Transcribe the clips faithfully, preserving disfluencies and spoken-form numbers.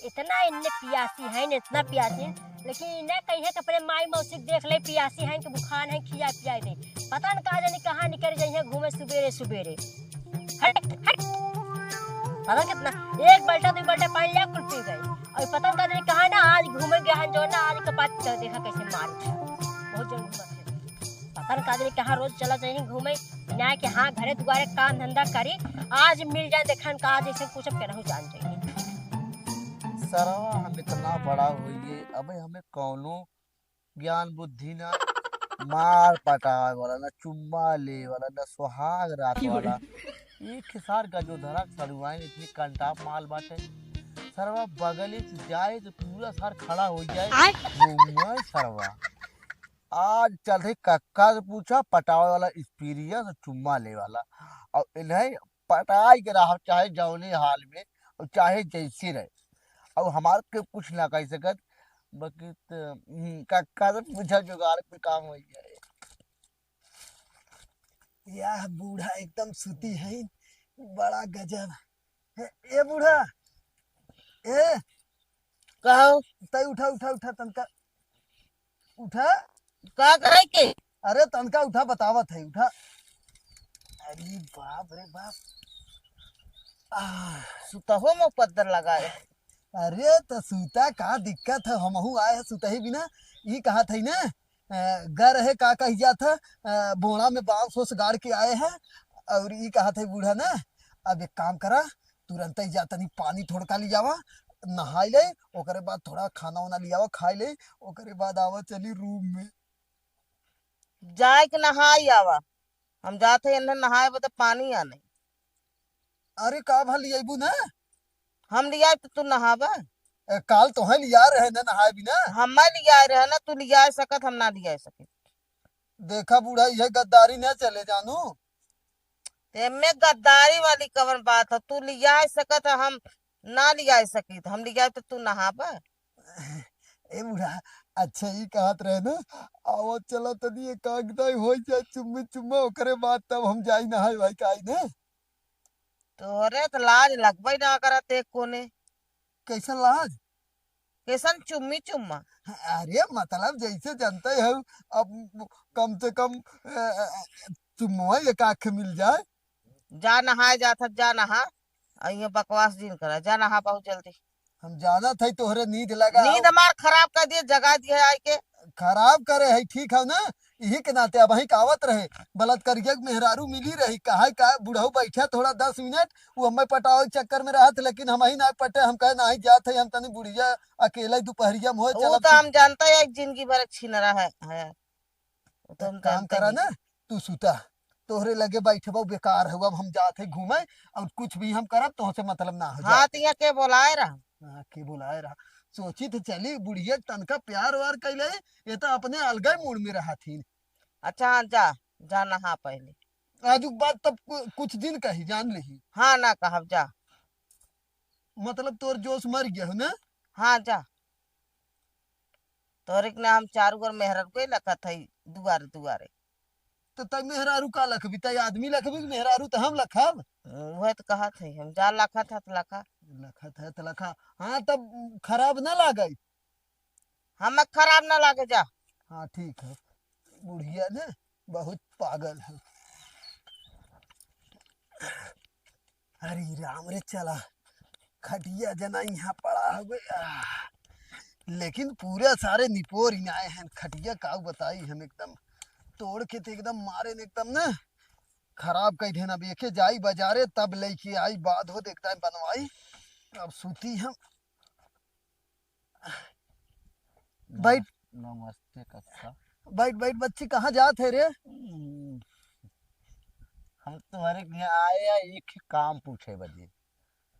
इतना इन्ने पियासी हैं, इतना पियासी हैं, लेकिन इन्हें कहिए कि अपने माई मौसी के देख ले, पियासी हैं कि बुखार है, खिया पिया दे। पता न का जानी कहाँ निकल गई है घूमे सुबेरे सुबेरे। हट, हट। पता कितना, एक बाल्टा, दो बाल्टा पानी लिया, कुल पी गए। और पता न का जानी कहाँ ना, आज घूमे गया है जो ना, आज के बाद चल देखा कैसे मार। बहुत जोर घूमत है। पता न का जानी कहाँ रोज चला जाए घूमे, ना कि हाँ घरे दुआरे काम धंधा करी, आज मिल जाए, देखन का आज ऐसे कुछ अब केनहू जान जाए। सरवा, हम इतना बड़ा होइए, अबे हमें कौनो ज्ञान बुद्धि ना, मार पटावे वाला ना, चुम्मा ले वाला ना, सुहाग रात वाला। एक सार गजोधरा सड़ुआइन इतनी कंटाप माल बाटे। सरवा बगली से जाए तो पूरा सार खड़ा हो जाए। आय। घूमे सरवा। आज चल रही कक्का से पूछा, पटावे वाला experience, चुम्मा ले वाला। और इन्हें पटाई के रहा, चाहे जौने हाल में, और चाहे जैसे रहे। और हमार के कुछ ना कह सकत, बाकी त, हम्म, कक्का से पूछा, जुगाड़ पे काम हो जाए। यह बूढ़ा एकदम सूती है, बड़ा गजब। ए, ए बूढ़ा, ए, कहो। तै उठा, उठा, उठा, तनका उठा। का करे के? अरे तनका उठा, बतावत है, उठा। अरे बाप रे बाप। आह। सुतहो में पद्दर लगाए। अरे त सूता का दिक्कत है, हमहू आए हैं सुतही बिना। ई कहत है ना, अ, गर है का कही जात है, अ, बोड़ा में बांस ओस गाड़ के आए हैं, और ई कहत है बूढ़ा ना, अब एक काम करा, तुरंत ही जा तनी पानी थोड़का लियावा, नहाई ले, ओकरे बाद थोड़ा खाना वाना लियावा, खाई ले, ओकरे बाद आवा चली रूम में। जाए के नहाई आवा, हम जात है एन्ने नहाए बदे पानी आने। अरे का भा लियाबू ना? हम लियाए तो तू नहाबा? ए, काल तोहे लिया रहे ना नहाए बिना। हमें लियाए रहे ना, तू लियाए सकत, हम ना लियाए सके। देखा बूढ़ा, यह गद्दारी ना चले जानू। ते में गद्दारी वाली कवन बात है? तू लियाए सकत है, हम ना लियाए सकी, तो हम लियाए तो तू नहाबा? ए बूढ़ा, अच्छा ई कहत रहे ना, आवा चला तनी एक आगदाई हो जाए, चुम्मी चुम्मा, ओकरे बाद तब हम जाई नहाए भाई का आई ना। तोहरे तो लाज लगबे ना करत एक कोने। कैसन लाज? कैसन चुम्मी चुम्मा? अरे मतलब जैसे जानते हो, अब कम से कम, अ, अ, चुम्मा एक आँख मिल जाए। जा नहाए जात हस, जा नहा। आ, ये बकवास जिन करा, जा नहा बहुत जल्दी। हम जानत है तोहरे नींद लगा। नींद हमार खराब कर दिए, जगा दिए आइके। खराब करे है, ठीक है ना, यही के नाते अबहीं का आवत रहे, बलात्कारिया के मेहरारू मिली रही, कहा का बुढ़ऊ बैठा थोड़ा दस मिनट, वो हमें पटावे के चक्कर में रहत, लेकिन हमही ना पटे, हम कहे नाही जात है, हम तनी बुढ़िया अकेले दुपहरिया में होए वो चलब तो से। हम जानता है, एक जिंदगी भर छिनरा है, है। वो तो हम काम जानते करा हैं। ना, तू सुता, तोहरे लगे बैठबा बेकार है, अब हम जात है घूमे और कुछ भी हम करब, तोहसे मतलब ना हो जाए। हाँ, तो यहाँ के बोलाए रहा? हाँ, के बोलाए रहा? सोची तो चली, बुढ़िया के तनका प्यार व्यार कैले, ये तो अपने अलगे मूड में रहा थी। अच्छा, हाँ, जा, जा नहा पहले। आज के बाद तब कु-, कुछ दिन कही, जान लेही। हाँ, ना कहब, जा। मतलब तोर जोश मर गया हो ना? हाँ, जा। तोहरे के ना हम चारू ओर मेहरारू के लखत हई दुआरे दुआरे। तो तई मेहरारू का लखबी? तई आदमी लखबी कि मेहरारू तो हम लखब? उहे तो कहत हई हम, जा लखत है तो लखा। लखत है तो लखा। हाँ, तब खराब ना लागे। हमें खराब ना लागे, जा। हाँ, ठीक है। बुढ़िया ने बहुत पागल है। अरे राम रे, चला खटिया जना यहाँ पड़ा हुए। आह, लेकिन पूरा सारे निपोर ही आए हैं। खटिया काऊ बताई हम, एकदम तोड़ के तो एकदम मारे ने, एकदम ना खराब कई देना। अब एके जाई बाजारे, तब लेके आई, बाद हो देखता है बनवाई। अब सूती हम। बैठ। नमस्ते कक्का। बैठ, बैठ बच्ची, कहाँ जात है रे? हम्म, हम तुम्हारे यहाँ आए हैं एक काम पूछे बदे।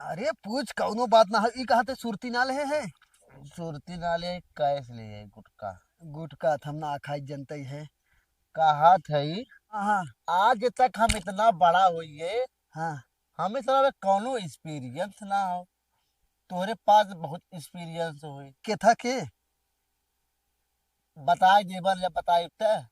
अरे पूछ, कौनो बात ना है। ई कहा थे सुरती ना ले है? सुरती ना ले, कैस ले है गुटका। गुटका तो हम ना खाई जनते ही है। कहा थे, हाँ, हाँ। आज तक हम इतना बड़ा होइए, हाँ। हमें साला कौनो experience ना हो। तोहरे पास बहुत experience होई। केथा के? बताए देबर जब बताए त।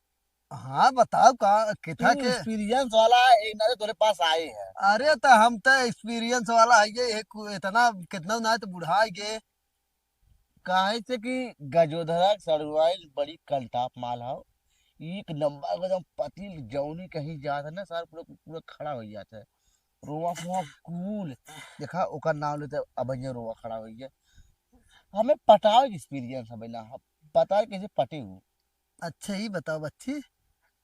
हाँ, बताओ का, केथा तू के? Experience वाला है, एक नाते तोहरे पास आए हैं। अरे, त हम त experience वाला है, ये एक इतना, कितना ना तो बुढ़ा गए। काहे से कि गजोधरा सड़ुआइन बड़ी कंटाप माल हौ। एक नंबर का एकदम पतिल जौनी कहीं जात है ना सार, पूरा, पूरा खड़ा होइ जात है। रोवा फोवा कूल। देखा, ओकर नाम लेते अब ये रोवा खड़ा होइ गया। हमें पटावे के experience है ना, हम पता है कैसे पटे हूँ। अच्छा, ई बताओ बच्ची,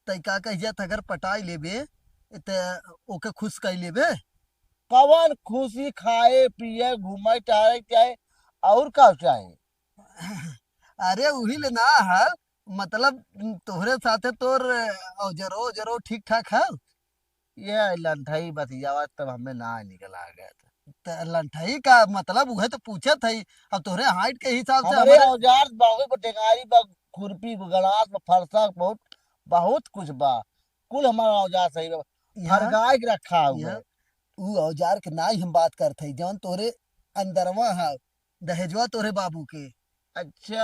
तै का कह जात, अगर पटाई लेबे, त ओके खुश कर लेबे? कवन खुशी, खाए, पिए, घूमे, टहरे चाहे, और का चाहे? अरे, उही ले ना है, मतलब, तोहरे साथे तोर औजरो, औजरो ठीक ठाक है? ये लंठई बतियावा तब हमें ना निकल आ गया था। त लंठई का मतलब उहे तो पूछत है, अब तोहरे height के हिसाब से हमरे हमरे औजार बहुत बा, टेंगारी बा, खुरपी बा, गड़ास बा, फरसा बहुत, बहुत कुछ बा, कुल हमारा औजार सही बा, यहाँ, फरगाए के रखा हुआ यहाँ है। ऊ औजार के नाई हम बात करत हई, जौन तोरे अंदरवा है, दहेजवा तोरे बाबू के। अच्छा,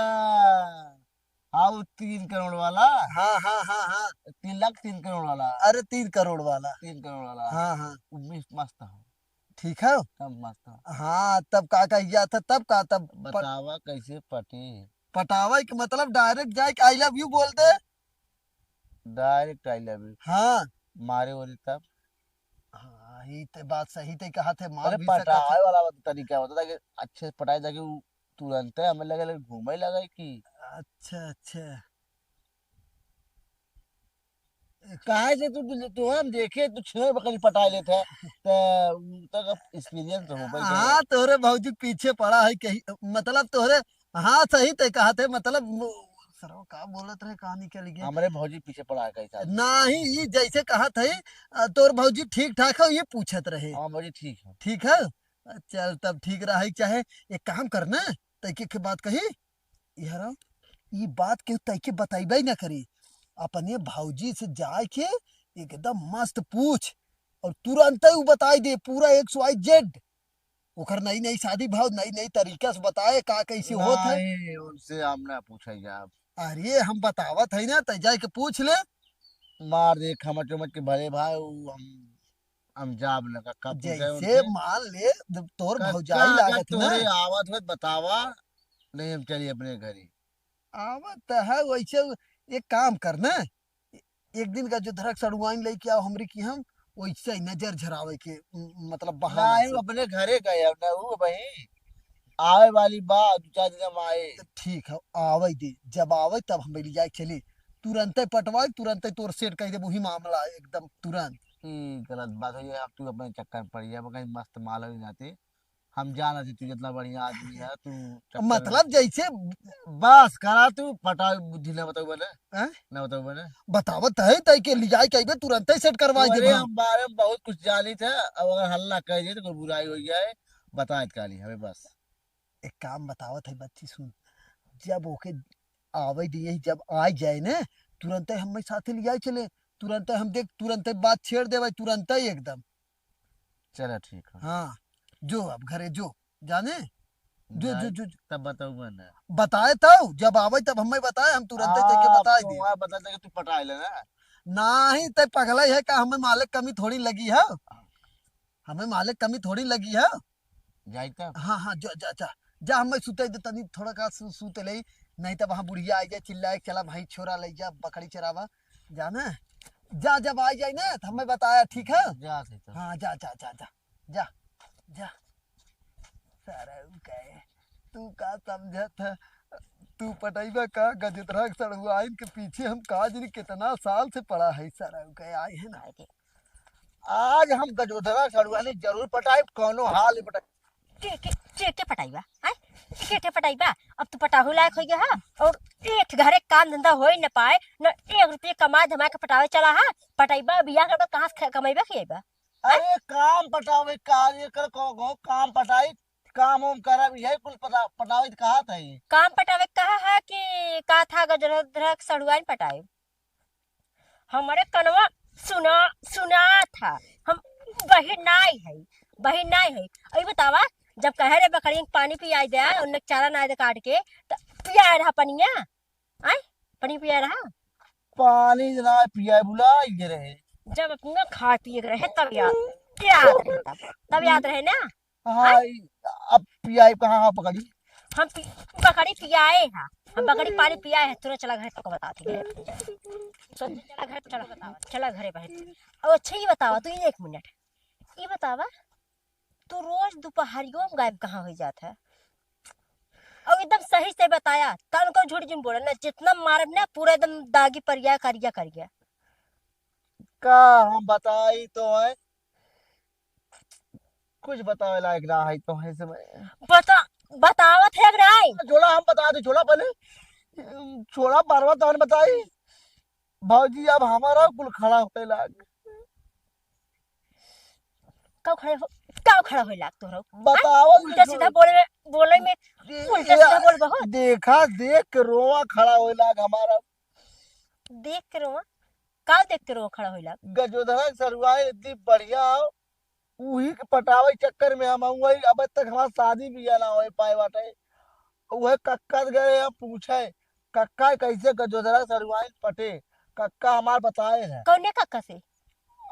हाँ, वो तीन करोड़ वाला? हाँ, हाँ, हाँ, हाँ। तीन लाख तीन करोड़ वाला? अरे, तीन करोड़ वाला। तीन करोड़ वाला। हाँ, हाँ। वो मिस-, मस्त है। ठीक है? सब मस्त है। हाँ, तब का कह गया था, तब का, तब प-, बतावा कैसे पटी? पटावा के मतलब direct जाए के I love you बोल दे। Direct I love you। हाँ। मारे वाली तब? हाँ, ई ते बात सही ते कहा थे, मार अरे, भी सकत है। पटावे वाला तरीका होता था कि अच्छे से पटाए, ताकि उ तुरंते हमें लगे, लगे घूमे लगे कि अच्छा, अच्छा। काहे से तू, तू, तू हम देखे, तू छेड़ बकरी पटाए लेत है, त उ तक अब experience तो होबे करे। हाँ, तोहरे भौजी पीछे पड़ा है कहीं, मतलब तोहरे, हाँ, सही ते कहा थे, मतलब वो सरवा का बोलत रहे, कहाँ निकल गया? हमरे भौजी पीछे पड़ा है कहीं साथ। नाही, ई जैसे कहा थे, अ, तोर भौजी ठीक ठाक है, ये पूछत रहे। हाँ, भौजी ठीक है। ठीक है? चल, तब ठीक रहे, चाहे एक काम करना, तैके के बात कही, यार, ई बात के तैके बताइबे ना करी। अपने भौजी से जाए के एकदम मस्त पूछ और तुरंत ही उ बताई दे पूरा X Y Z। ओकर नई नई शादी भाव, नई नई तरीका से बताए का कैसे होत है। नहीं, उनसे हम ना पूछे जाब। अरे, हम बतावत है ना, तै जाए के पूछ ले। मार दे खमच उमच के भले भाई, उ हम, हम जाब न, का, का पूछे जैसे उनसे? मान ले, जब तोर का, भौजाई का, का लागत है ना। तोरे आवत होत बतावा, नहीं हम चली अपने घरी। आवत त है, वैसे एक काम कर ना, एक दिन का जो धरक सड़ुआइन लेके आओ हमरी की, हम वैसे ही नजर झरावे के, म-, मतलब बहाना नहीं, से। अपने घरे गए अब ना, वो भाई आवे वाली बा, दो चार दिन में आए। तो ठीक है, आवे दे, जब आवे तब हम ले जाए चले, तुरंते पटवाए, तुरंते तोर सेट कर दे, वही मामला एकदम तुरंत। ई गलत बात है, ये अब तू अपने चक्कर में पड़ गया, कहीं मस्त माल हो जाते। हम जानत ही तू जितना बढ़िया आदमी है, तू चक्कर में मतलब जैसे बस करा तू, पटा बुद्धि ना बताऊ बने, हैं? ना बताऊ बने। बतावत है, तै के लिजाए के अइबे, तुरंते सेट करवाई अरे, देबे। हम बारे में बहुत कुछ जानित है, अब अगर हल्ला कर दिए तो कोई बुराई हो जाए, बताए काली हमें बस। एक काम बतावत है बच्ची, सुन, जब ओके आवे दिए, जब आ जाए ना, तुरंते हमें साथे लियाए चले, तुरंते हम देख, तुरंते बात छेड़ देवे, तुरंते एकदम। चला ठीक है। हाँ, जो अब घरे जो, जाने? जो, जो, जाए जो, जो। तब बताऊंगा ना। बताए तब, जब आवे तब हमें बताए, हम तुरंते तैके आ, बताए तो दे। वहाँ बता दे कि तू पटाए ले ना। नाही, ते पगला है का, हमें मालिक कमी थोड़ी लगी है। हमें मालिक कमी थोड़ी लगी है। जाई तब? हाँ, हाँ, जा, जा, जा। जा, हमें सुते दे तनी, थोड़ा का सु-, सुते ले, नहीं तब वहाँ बुढ़िया आ जाए, चिल्लाए, "चला भाई, छोरा ले जा, बकरी चरावा।" जाने? जा, जब आ जाए ना, तो हमें बताया, ठीक है? जा, सही तो। हाँ, जा, जा, जा, जा। जा, जा। सरऊ के, तू का समझत है? तू पटैबा का? गजोधरा के सड़ुआइन के पीछे हम का जानी कितना साल से पड़ा है, सरऊ के आए है ना। आज हम गजोधरा के सड़ुआइन जरूर पटाइब, कौनो हाल में पटाइब। के, के, के, के पटाइबा? आय? के, के पटाइबा? अब तू पटाहू लायक हो गया है और एक घरे काम धंधा हो ही न पाए, न एक रुपये कमाए धमाए के पटावे चला है। पटाइबा, बियाह करबा, कहाँ से ख-, कमाइबा, खियाइबा? अरे काम पटावे, कार्य कर, को, को, काम पटाई, काम उम करब, यही कुल पटा-, पटावे त कहा था ये। काम पटावे कहा है कि कहा था गजरधरा के सड़ुआइन पटाए? हमरे कनवा सुना, सुना था। हम बहिर नाई है, बहिर नाई है। अई बतावा, जब कहे रे बकरियन के पानी पियाई दे, उन्ने चारा नाई दे काट के, त पियाए रहा पनिया? आय? पनिया पियाए रहा? पानी ना पियाए, भुला गए रहे। जब अपना खाए पिए के रहे, तब याद, याद रहे तब, तब याद रहे ना? हाँ, आय? ई, अब पियाई कहाँ, हाँ, पकड़ी। हम पी-, बकरी पियाए हैं, हम बकरी पानी पियाए हैं। तुरंत चला घरे, तो बताती है। चला घरे, चला, चला घरे बहन। अब अच्छा, ये बतावा तू, एक मिनट, ये बतावा, तू रोज दोपहरियों में गायब कहाँ हो जात है? और एकदम सही से बताया, तनको झूठ जिन बोला ना, जितना मारब ना, पूरा एकदम दागी परिया, करिया, करिया। का हम बताई तो है, कुछ बतावे लायक ना है तो है समय। बता, बतावत है कि नहीं? छोड़ा, हम बता दे, छोड़ा पहले, छोड़ा, बार बार तो बताई। भौजी, अब हमारा कुल खड़ा होए लाग। का खड़ा हो, का खड़ा होए लाग तोहरा? बताओ, उल्टा सीधा बोले, बोले में, ये, उल्टा ये, सीधा बोल बहुत। देखा, देख के रोवा खड़ा होए लाग हमारा। देख के रोवा? का देख के रोवा खड़ा होए लाग? गजोधरा के सरुआइन इतनी बढ़िया हो, उही के पटावे चक्कर में हम हुआ, अब तक हमार शादी बियाह ना होए पाए बाटे। उहे कक्का से गए हम पूछे, "कक्का, कैसे गजोधरा सरुआइन पटे?" कक्का हमार बताए हैं। कौने कक्का से?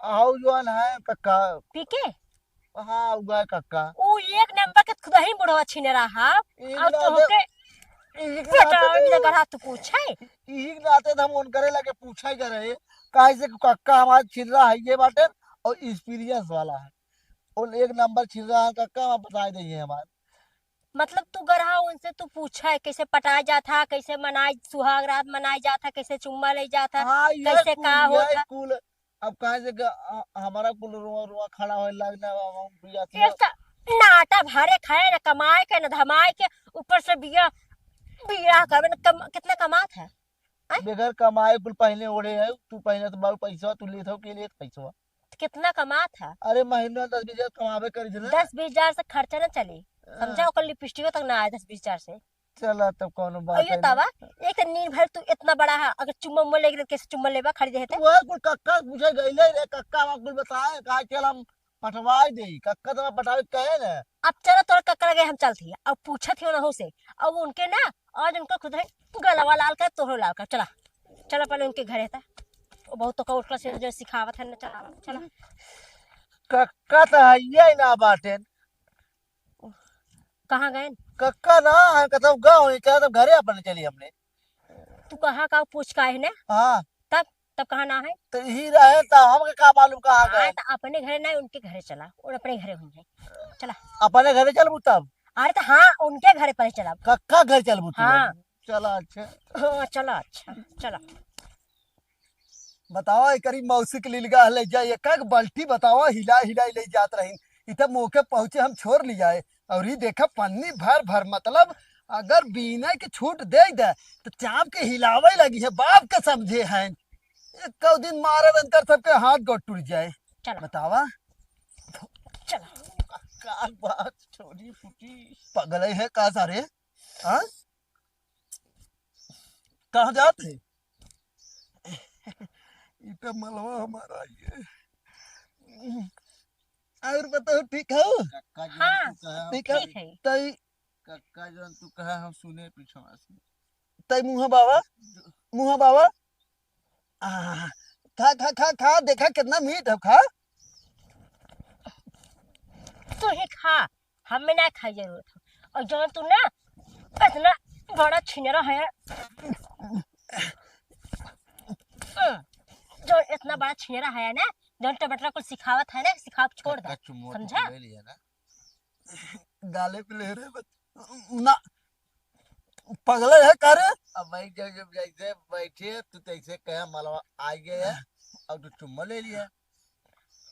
आओ जौन है कक्का। पीके? हाँ, उहे कक्का। ऊ एक नंबर के खुदही बुढ़वा छिनरा हा। एक और नाते, तोहके एक पटावे नाते, बिना गढ़ा तू पूछे? एक नाते तो हम उनकरे लगे पूछे करे, काहे से कि कक्का हमार छिनरा है ये बाटे और experience वाला है। और एक नंबर छिनरा है कक्का, हम बताए दे ये हमार। मतलब तू गढ़ा उनसे तू पूछा है, कैसे पटाया जात है, कैसे मनाए, सुहाग रात मनाए जात है, कैसे चुम्मा ले जात है, हाँ, ये कैसे कुल, का ये होत है? कुल। अब काहे से कि, अ, हमारा कुल रोआ, रोआ खड़ा होए लगना, अब हम बिया एक तो नाटा भरे खाए, ना कमाए के, ना धमाए के, ऊपर से बिया, बिया करबे, ना कम, कितना कमात है? आय? बगैर कमाए कुल पहने ओढ़े है, तू पहने तो बाबू पैसा, तू लेत हो के लेत पैसा। तो कितना कमात है? अरे महीना दस बीस हजार कमावे करी थे ना। दस बीस हजार से खर्चा ना चली, हाँ। समझा? ओकर लिपस्टिको तक ना आए दस बीस हजार से। चला तब कौनो बात और ये है ना। तावा, एक तो नींद भर तू इतना बड़ा है, अगर चुम्मा उम्मा लेके कैसे चुम्मा लेबा खड़ी रहे थे? वह कुल कक्का पूछे गईले रे, कक्का हमार कुल बताए, कहा चल हम पटवाई देई, कक्का तो पटावे कहे ना। अब चला तोरा कक्का लगे हम चलत ही, अब पूछत ही उनहु से, अब उनके ना आज उनका खुद है गलवा लाल कर, तोहरो लाल कर, चला, चला पहले उनके घरे था, वो बहुत तो का उठला से जो सिखावत है ना, चला, चला। कक्का तो हइये ना बाटेन। कहाँ गए? कक्का ना है, कतौ गए होई, चला तब घरे अपने चली हमने। तू कहाँ का पूछ का है ना? हाँ। तब, तब कहाँ ना है? तो यही रहे, तो हमके का मालूम कहाँ हाँ, गए? तो अपने घरे ना, उनके घरे चला, और अपने घरे होंगे। चला। अपने घरे चलबू तब? अरे तो हाँ, उनके घरे पहले चला। कक्का घर चलबू तू? हाँ। चला, अच्छा। हाँ, चला, अच्छा, चला। बतावा, एकरी मौसी के लीलगा ले जाए, एक एक बाल्टी बतावा, हिला हिला ले जात रही। इ तब मौके पहुँचे हम छोड़ लियाए, और ई देखा पन्नी भर भर, मतलब अगर बीने के छूट दे दे तो चाप के हिलावे लगी है, बाप के समझे हैं। एक दिन मारे अंतर सबके हाथ गोड़ टूट जाए। चला। बतावा। चला। का बात छोड़ी फूटी। पगले है का सारे? हाँ? कहाँ जात है? ई तो मलवा हमारा ये। और बताओ, ठीक हो? कक्का जो हाँ, तू कहा, ठीक है। ठीक है। तई कक्का जो तू कहा, हम सुने पीछवा से। तई मुँह बावा, मुँह बावा। आ, खा, खा, खा, खा, देखा कितना मीठ है, खा। तू ही खा, हमें ना खाई जरूरत है। और जौन तू ना इतना बड़ा छिनरा है, जौन इतना बड़ा छिनरा है ना, जौन टमाटर को सिखावत है ना, सिखावत छोड़ दे, कच्चा चुम्मा तो समझा? ले लिया ना। गाले पे ले रहे बच-, ना, पगला है का रे? अब भाई जब, जब जैसे बैठे, तू तैसे कहे, "मलवा आ गया है," अब तू चुम्मा ले लिया।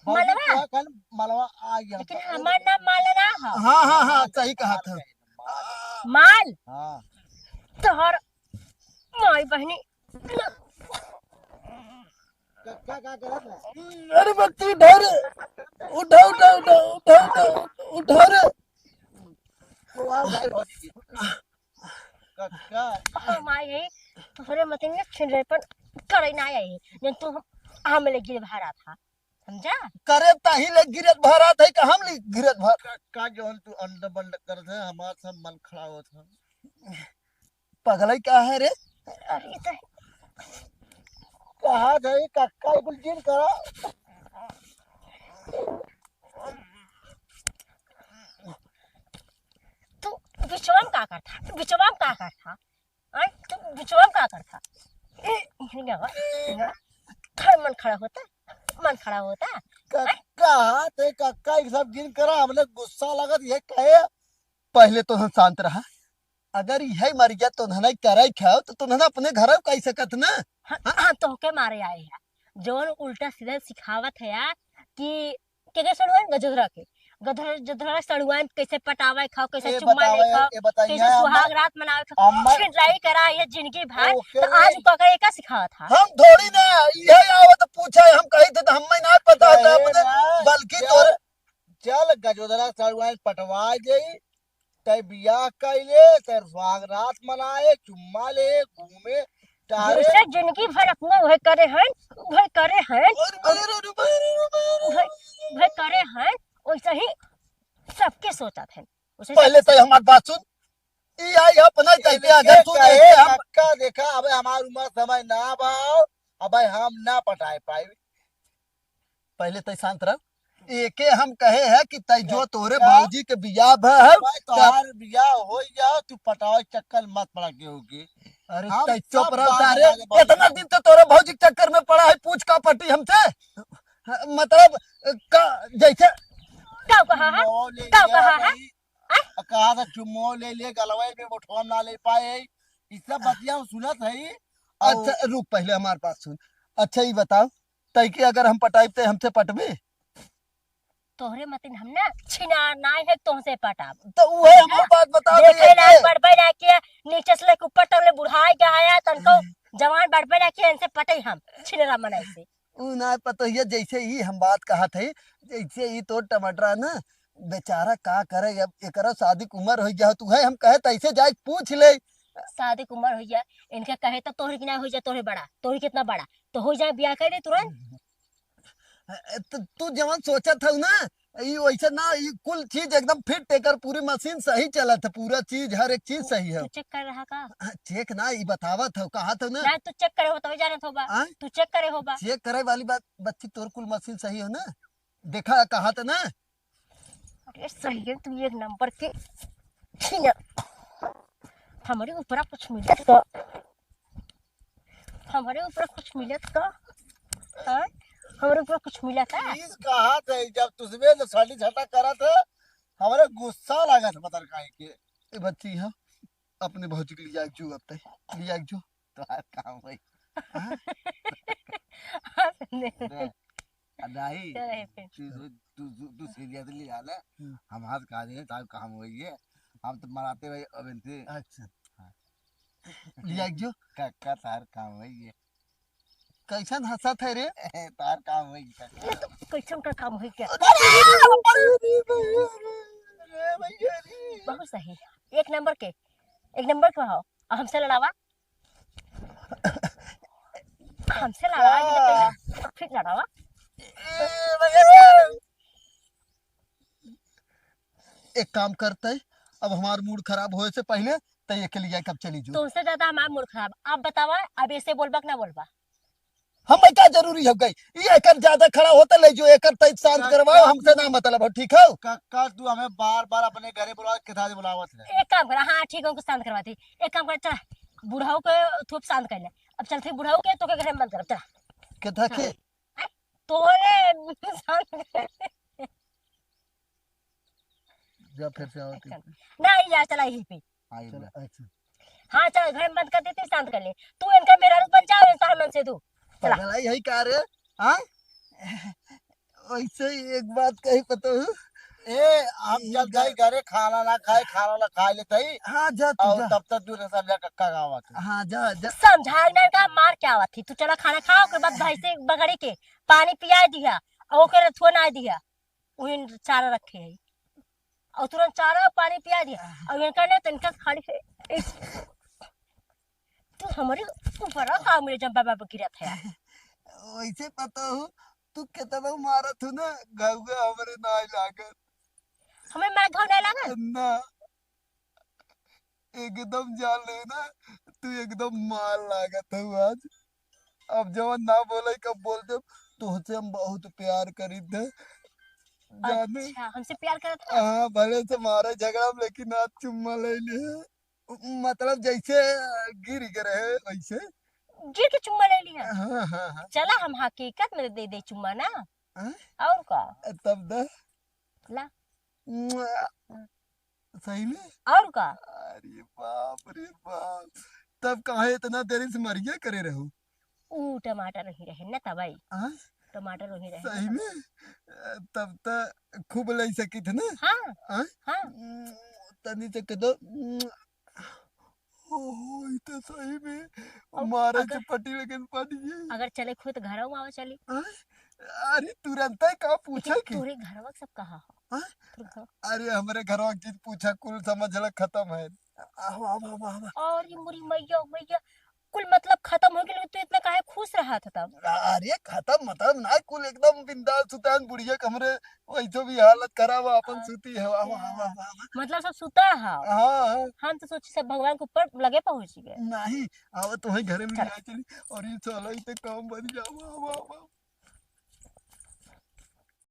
बाबू मलवा? क्या कल मलवा आ गया। लेकिन हमार नाम माला ना हो। हाँ, हाँ, हाँ, सही कहा था। माल। हाँ। तोहर माई बहनी। का, का, का करत है? अरे बच्ची, उठा रे। उठा, उठा, उठा, उठा, उठा, उठा रे। तो आओ भाई, भौजी। कक्का। ओ माई, तोहरे मतिन छिनरेपन करे ना आई, जन तू हम, हम ले गिरे भरा था, समझा? करे ताही ले गिरत भरा था कि हम ले गिरत भर। कक्का जौन तू अंड बंड करत है, हमार सब मन खड़ा होत है। पगलाई का है रे? अरे तो कहा जाए कक्का कुल जिन करा। तू बिचवन का का करता? बिचवा में का करता? आय, तू बिचवा में का करता? ए, हिंगा, हिंगा। खड़ मन खड़ा होता, मन खड़ा होता। का, आय? कहा थे काका, ई सब जिन करा, हमने गुस्सा लगत, ये कहे। पहले तो हम शांत रहा। अगर यही मर गया तो धनाई करे खाओ, तो तुमने अपने घर कह सकत ना। हाँ, हाँ? हाँ, तोहके मारे आए हैं। जौन उल्टा सीधा सिखावत है यार कि के के सड़ुआइन? गजोधरा के। गधर-, जधरा सड़ुआइन कैसे पटावे खाओ, कैसे ए चुम्मा बतावा ले यार, खाओ, ए बताइए कैसे हम सुहाग रात मनावे खाओ। अम्मा छिनराई करा ये जिंदगी भर। ओके। तो आज पकड़े का सिखावत है? हम थोड़ी ना, यही आवत पूछा, हम कही थे तो हमें ना पता था ए अपने, ना, बल्कि चल, तोरे चल गजोधरा सड़ुआइन पटवा जाई, तै बियाह कइले, तै सुहाग रात मनाए, चुम्मा ले, घूमे, टहरे। जैसे जिंदगी भर अपना वह करे हैं, वह करे हैं, अरे, अरे, अरे, अरे, अरे, अरे। वह, वह करे हैं, वैसे ही सबके सोचत हैं। वैसे पहले सब तो हमार बात सुन, ई आई अपना ए, कहते अगर देखे सुन काहे लेते हम। पक्का देखा, अबे हमार उम्र समय ना बा, अबे हम ना पटाए पाई। पहले तै शांत रह। एके हम कहे है कि तै जो तोरे का? भौजी के बियाह भा है, भाई, तोहार बियाह हो जाओ, तू पटावे चक्कर मत पड़ा केहू के। अरे, हम तै चुप सब रह बात सारे। आगे बढ़ इतना दिन तो तोरे भौजी के चक्कर में पड़ा है, पूछ का पटी हमसे? मतलब, का, जैसे का कहा है? चुम्मो ले का लिया कहा है? भाई। आय? आ, कहा था चुम्मो ले ले, गलवे में मोठवा ना ले पाए। ई सब बतिया हम सुनत है। और अच्छा, रुक, पहले हमार बात सुन। अच्छा, ई बताओ, तै के अगर हम पटाइब, तै हमसे पटबे? तोहरे मतिन हम ना छिनार नाई है, तोहसे पटाब। तो उहे हम हाँ? बात बता देखे रहे ना, हैं। बढ़बे ना किया, नीचे से लेके ऊपर तक ले बुढ़ाई गया है, तनको हम्म। जवान बढ़बे ना किया, इनसे पटे हम, छिनरा मनई से। उ ना पतोहिया, जैसे ही हम बात कहत है, जैसे ही तो टमाटर ना, बेचारा का करे, अब एकरा शादी के उम्र हो गया, तू है, हम कहे तैसे जाए पूछ ले। शादी के उम्र हो गया, इनके कहे तो तोहरे की ना हो जाए, तोहरे बड़ा, तोहरे कितना बड़ा, तो हो जाए ब्याह कर दे तुरंत। ए, त-, तू जवन सोचत हऊ ना, ई वैसे ना, ई कुल चीज एकदम फिट, एकर पूरी मशीन सही चलत है, पूरा चीज, हर एक चीज सही है। तू चेक कर रहा का? हाँ, चेक ना, ई बतावत हऊ, कहत हऊ ना। ना, तू चेक करे हो, तभी जानत होबा। आय? तू चेक करे होबा। चेक करे वाली बात, बच्ची, तोर कुल मशीन सही हो ना? देखा, कहत ना। अरे, सही है, तू एक नंबर के छीना। हमरे ऊपरा कुछ मिलत का? हमरे ऊपरा कुछ मिलत का? हाँ? हमरे ऊपरा कुछ मिलत का? चीज कहा थे, जब तुझमें जो साली झटा करा था, हमरे गुस्सा लागत बता काहे के। ए बच्ची, हाँ, अपने भौजी के लिया जो, अब तय लिया जो। तोहार काम होई। हाँ? हंस ले। दे। आ दाई, चल, हे पे। तू, तू, तू, तू seriously आ ले। हम्म। हम हाथ कहा दे, तार काम होई है। हम तो मराते भाई अब इनसे। अच्छा। हाँ। लिया जो। काका, तार काम होई है। कैसन हंसत है रे? तार काम होई है, काका। ये तो कैसन का काम होई क्या? अरे, अरे, अरे, अरे, अरे, भैया रे। बहुत सही। एक नंबर के, एक नंबर के हो। अब हमसे लड़ावा। हमसे लड़ावा, ये तो पहले, फिर लड़ावा। ए, भैया रे। एक काम करते, अब हमार मूड खराब होए से पहले तय एके लिया के अब चली जो। तुमसे ज्यादा हमार मूड खराब। अब बतावा, अब ऐसे बोलबा कि ना बोलबा? हमें का जरूरी हो गई? ये एकर ज्यादा खड़ा होता ले जो, एकर तय शांत करवाओ, हमसे ना मतलब हो, ठीक हो? काका, तू हमें बार-बार अपने घरे बुलावे, कितना दिन बुलावत है? एक काम करा, हाँ, ठीक है, उनको शांत करवाती। एक काम करा, चल, बुढ़ऊ के थोप शांत कर ले। अब चलते बुढ़ऊ के, तो के घरे में बंद करब, चल। कितना के? हाँ। तोरे शांत कर। जा, फिर से आओ, ठीक। नहीं यार, चला यहीं पे। हाँ, ये चलो, बोला। अच्छा। हाँ, चल, घर में बंद कर देते, शांत कर ले। तू इनका मेहरारू बन जाओ, इंसान मन से तू। चला। पगला यही का रे? हाँ? वैसे ही एक बात कही पतोहू। ए, हम ई चल जा- जाई घरे, खाना ना खाए, खाना ना खाए लेते ही। हाँ, जा तू और जा। तब तक तू सब जा कक्का गावा के। हाँ, जा, जा। समझाए ना का मार के आवत थी। तू चला खाना खा, ओकर बाद भैंसे बगड़ी के पानी पिया दिया, और ओकर रथुआ ना दिया। उहिन चारा रखे है। और तुरंत चारा और पानी पिया दिया। और इनका ना, तो इनका खाली है। इस-, तू हमारे ऊपर आ, का मेरे जब बाबा पे गिरत है। वैसे पतोहू, तू कितना मारत हो ना, घाव हमरे ना लागत। हमें मार घाव ना लागत? ना। एकदम जान ले ना, तू एकदम मार लागत हो आज। अब जवन ना बोले, कब बोल देब, तोहसे हम बहुत प्यार करीत है। जाने? अच्छा, हमसे प्यार करत है? हाँ, भले से मारे झगड़ा में, लेकिन आज चुम्मा ले ले। मतलब जैसे गिर गए रहे वैसे। गिर के चुम्मा ले लिया? हाँ, हाँ, हाँ। चला हम हकीकत में दे दे चुम्मा ना। हाँ? और का? तब द। ला। मुआ। हाँ। सही में? और का? अरे बाप रे बाप, तब काहे इतना देरी से मरिया करे रहू? ऊ टमाटर वही रहे न तबई। हाँ? टमाटर वही रहे न सही तबई। में? तब त खूब लई सकित ना? हाँ। हाँ? हाँ। तनी से कह दो। ओहो, ई तो सही में और मारे अगर, के पटी लेकिन पट गई। अगर चले खुद घरों में आवा चली। हाँ? अरे तुरंत ही का पूछे लेकिन के? तोरे घरवा सब कहाँ हो? हाँ? तोरे घर अरे हमरे घरवा की पूछा, कुल समझ ल खत्म है। आवा, आवा, आवा, आवा। और ये मुरी मैया, मैया, कुल मतलब खत्म हो गया, लेकिन तू इतना काहे खुश रहा था तब? अरे खत्म मतलब ना, कुल एकदम बिंदास सुतान बुढ़िया के हमरे वैसे भी हालत खराब है, अपन हाँ। सूती है। आवा, आवा, आवा, आवा। मतलब सब सुता है? हाँ, हाँ। हम तो सोची सब भगवान के ऊपर लगे पहुँच गए। नहीं, आवा तो वहीं घरे में चल। ले चली और ये साला इतने काम बन जावा, आवा, आवा।